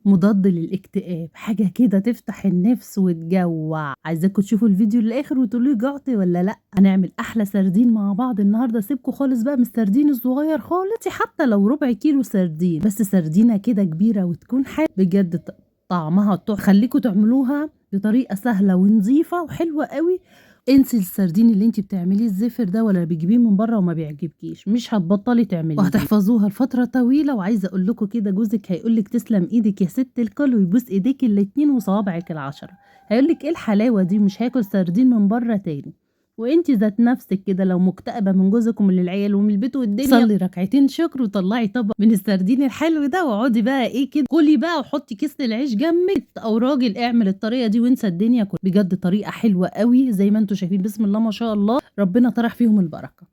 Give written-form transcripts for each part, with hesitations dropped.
مضاد للاكتئاب، حاجة كده تفتح النفس وتجوع. عايزاكم تشوفوا الفيديو للاخر وتقولوا لي جعت ولا لا. هنعمل احلى سردين مع بعض النهارده. سيبكم خالص بقى من السردين الصغير خالص، حتى لو ربع كيلو سردين، بس سردينه كده كبيرة وتكون حلوة بجد، طعمها خليكم تعملوها بطريقة سهلة ونظيفه وحلوه قوي. انسي السردين اللي انت بتعمليه الزفر ده ولا بتجيبيه من بره وما بيعجبكيش، مش هتبطلي تعمليه وهتحفظوها لفترة طويلة. وعايزه اقول لكم كده جوزك هيقول لك تسلم ايدك يا ست الكل، ويبوس ايديك الاتنين وصوابعك العشرة، هيقول لك ايه الحلاوة دي، مش هاكل سردين من بره تاني. وانت ذات نفسك كده لو مكتئبه من جوزك ومن العيال ومن البيت والدنيا، صلي ركعتين شكر وطلعي طبق من السردين الحلو ده، واقعدي بقى ايه كده كلي بقى، وحطي كيس العيش جنبك او راجل اعمل الطريقة دي وانسى الدنيا كلها. بجد طريقه حلوة قوي زي ما انتم شايفين، بسم الله ما شاء الله، ربنا طرح فيهم البركة.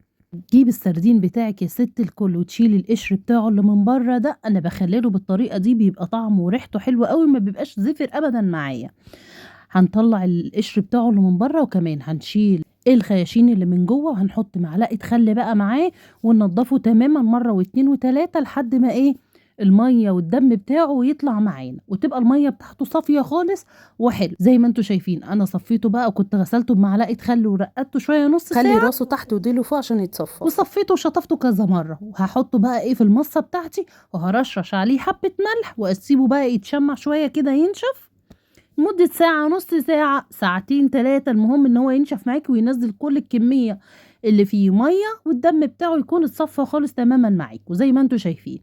تجيب السردين بتاعك يا ست الكل وتشيلي القشر بتاعه اللي من بره ده، انا بخلله بالطريقة دي بيبقى طعمه وريحته حلوة قوي، ما بيبقاش زفر ابدا معايا. هنطلع القشر بتاعه اللي من بره، وكمان هنشيل الخياشين اللي من جوه، وهنحط معلقه خل بقى معاه وننضفه تماما مرة واتنين وتلاتة لحد ما ايه المية والدم بتاعه يطلع معانا، وتبقى المية بتاعته صافية خالص وحلو. زي ما انتم شايفين انا صفيته بقى، وكنت غسلته بمعلقه خل ورقدته شوية نص ساعة، خلي راسه تحت وديله فوق عشان يتصفى، وصفيته وشطفته كذا مرة. وهحطه بقى ايه في المصة بتاعتي، وهرشرش عليه حبه ملح، واسيبه بقى يتشمع شوية كده ينشف مدة ساعة، نص ساعة، ساعتين، تلاتة، المهم ان هو ينشف معاكي وينزل كل الكمية اللي فيه مية، والدم بتاعه يكون اتصفى خالص تماما معاك وزي ما انتم شايفين.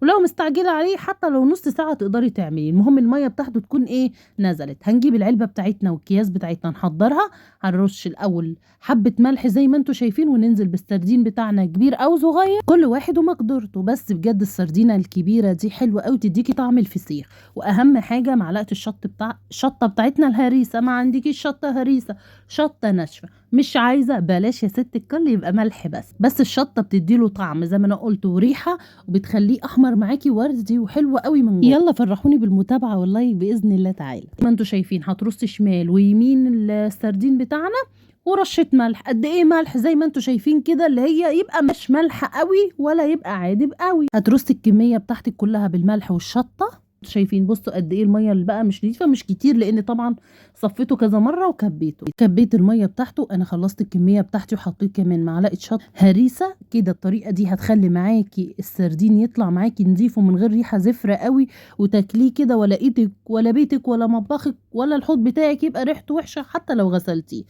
ولو مستعجلة عليه حتى لو نص ساعة تقدري تعمليه، المهم المية بتاعته تكون ايه نزلت. هنجيب العلبة بتاعتنا والكياس بتاعتنا نحضرها. هنرش الاول حبة ملح زي ما انتم شايفين، وننزل بالسردين بتاعنا كبير او صغير كل واحد ومقدرته، بس بجد السردينة الكبيرة دي حلوة قوي تديكي طعم الفسيخ. واهم حاجة معلقة الشط بتاع الشطة بتاعتنا الهريسة، ما عندكيش شطة هريسة، شطة ناشفة، مش عايزة بلاش يا ست الكل، يبقى ملح بس الشطة بتديله طعم زي ما انا قلت وريحة، وبتخليه احمر معاكي وردي وحلو قوي من جوه. يلا فرحوني بالمتابعة والله باذن الله تعالى. ما انتوا شايفين هترص شمال ويمين السردين بتاعنا، ورشه ملح. قد ايه ملح؟ زي ما انتوا شايفين كده، اللي هي يبقى مش ملح قوي ولا يبقى عادب قوي. هترصي الكمية بتاعتك كلها بالملح والشطه. شايفين بصوا قد ايه المية اللي بقى مش نظيفة، مش كتير لان طبعا صفيته كذا مرة وكبيته، كبيت المية بتاعته. انا خلصت الكمية بتاعتي وحطيت كمان معلقه شطه هريسه كده. الطريقة دي هتخلي معاكي السردين يطلع معاكي نظيف ومن غير ريحه زفره قوي، وتاكليه كده ولا ايدك ولا بيتك ولا مطبخك ولا الحوض بتاعك يبقى ريحته وحشة حتى لو غسلتيه.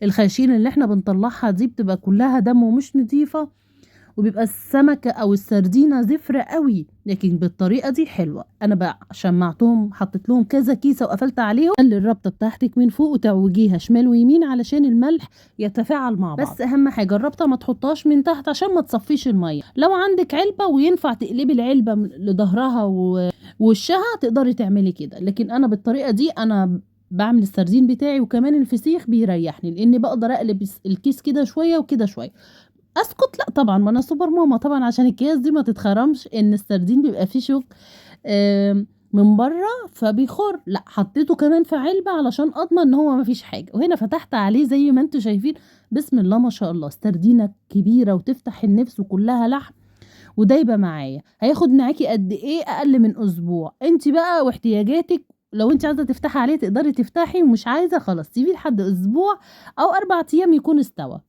الخياشين اللي احنا بنطلعها دي بتبقى كلها دم ومش نظيفة، وبيبقى السمكة او السردينة زفرة قوي، لكن بالطريقة دي حلوة. انا بقى شمعتهم، حطيت لهم كذا كيسة وقفلت عليهم. خلي الربطة بتاعتك من فوق وتعوجيها شمال ويمين علشان الملح يتفاعل مع بعض. بس اهم حاجة الربطة ما تحطهاش من تحت عشان ما تصفيش المية. لو عندك علبة وينفع تقلبي العلبة لظهرها ووشها تقدري تعملي كده، لكن انا بالطريقة دي انا بعمل السردين بتاعي، وكمان الفسيخ بيريحني لاني بقدر اقلب الكيس كده شوية وكده شوية. اسكت؟ لا طبعا، ما انا سوبر ماما طبعا، عشان الكياس دي ما تتخرمش، ان السردين بيبقى فيه شوك من بره فبيخر. لا حطيته كمان في علبة علشان اضمن ان هو ما فيش حاجة. وهنا فتحت عليه زي ما انتم شايفين، بسم الله ما شاء الله، سردينه كبيرة وتفتح النفس وكلها لحم ودايبه معايا. هياخد معاكي قد ايه؟ اقل من اسبوع. انت بقى واحتياجاتك، لو انت عايزه تفتحي عليه تقدري تفتحي، ومش عايزه خلاص سيبيه لحد اسبوع او 4 ايام يكون استوى.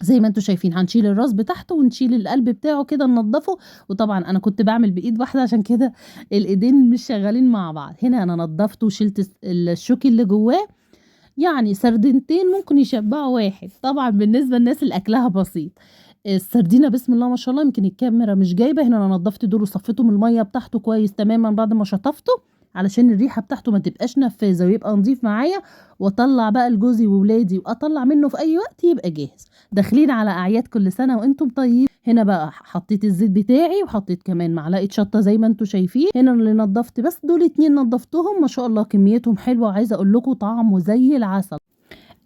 زي ما انتم شايفين هنشيل الراس بتاعته ونشيل القلب بتاعه كده ننضفه. وطبعا انا كنت بعمل بايد واحدة عشان كده الايدين مش شغالين مع بعض. هنا انا نضفته وشلت الشوك اللي جواه، يعني سردينتين ممكن يشبعوا واحد. طبعا بالنسبة للناس اللي اكلها بسيط. السردينه بسم الله ما شاء الله، يمكن الكاميرا مش جايبه. هنا انا نضفت دول وصفيته من المية بتاعته كويس تماما بعد ما شطفته علشان الريحة بتاعته ما تبقاش نفاذه ويبقى نظيف معايا، واطلع بقى لجوزي وولادي واطلع منه في اي وقت يبقى جاهز. داخلين على اعياد كل سنة وانتم طيبين. هنا بقى حطيت الزيت بتاعي وحطيت كمان معلقه شطه زي ما انتم شايفين. هنا اللي نضفت بس دول 2 نضفتهم ما شاء الله كميتهم حلوة، وعايزه اقول لكم طعمه زي العسل.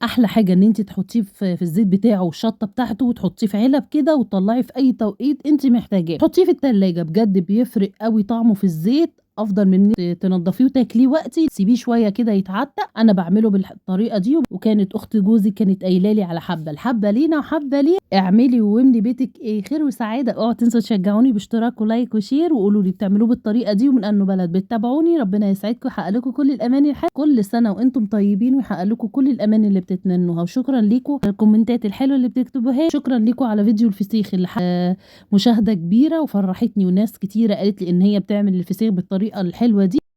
احلى حاجة ان انت تحطيه في الزيت بتاعه والشطه بتاعته، وتحطيه في علب كده وتطلعي في اي توقيت انت محتاجاه. حطيه في التلاجة، بجد بيفرق قوي طعمه في الزيت افضل من تنضفيه وتاكليه وقتي، سيبيه شوية كده يتعتق. انا بعمله بالطريقة دي، وكانت اخت جوزي كانت قايله لي على حبه، الحبة لينا وحبه ليه. اعملي واملي بيتك ايه خير وسعادة. اوعوا تنسوا تشجعوني باشتراك و like و share، وقولوا لي بتعملوه بالطريقة دي ومن انه بلد بتتابعوني. ربنا يسعدكم ويحقق لكم كل الاماني الحلوة، كل سنة وانتم طيبين، ويحقق لكم كل الاماني اللي بتتمنوها. وشكرا لكم على الكومنتات الحلوة اللي بتكتبوها، شكرا لكم على فيديو الفسيخ اللي مشاهده كبيرة وفرحتني، وناس كتيرة قالت لي ان هي بتعمل الفسيخ بالطريقة الحلوة دي.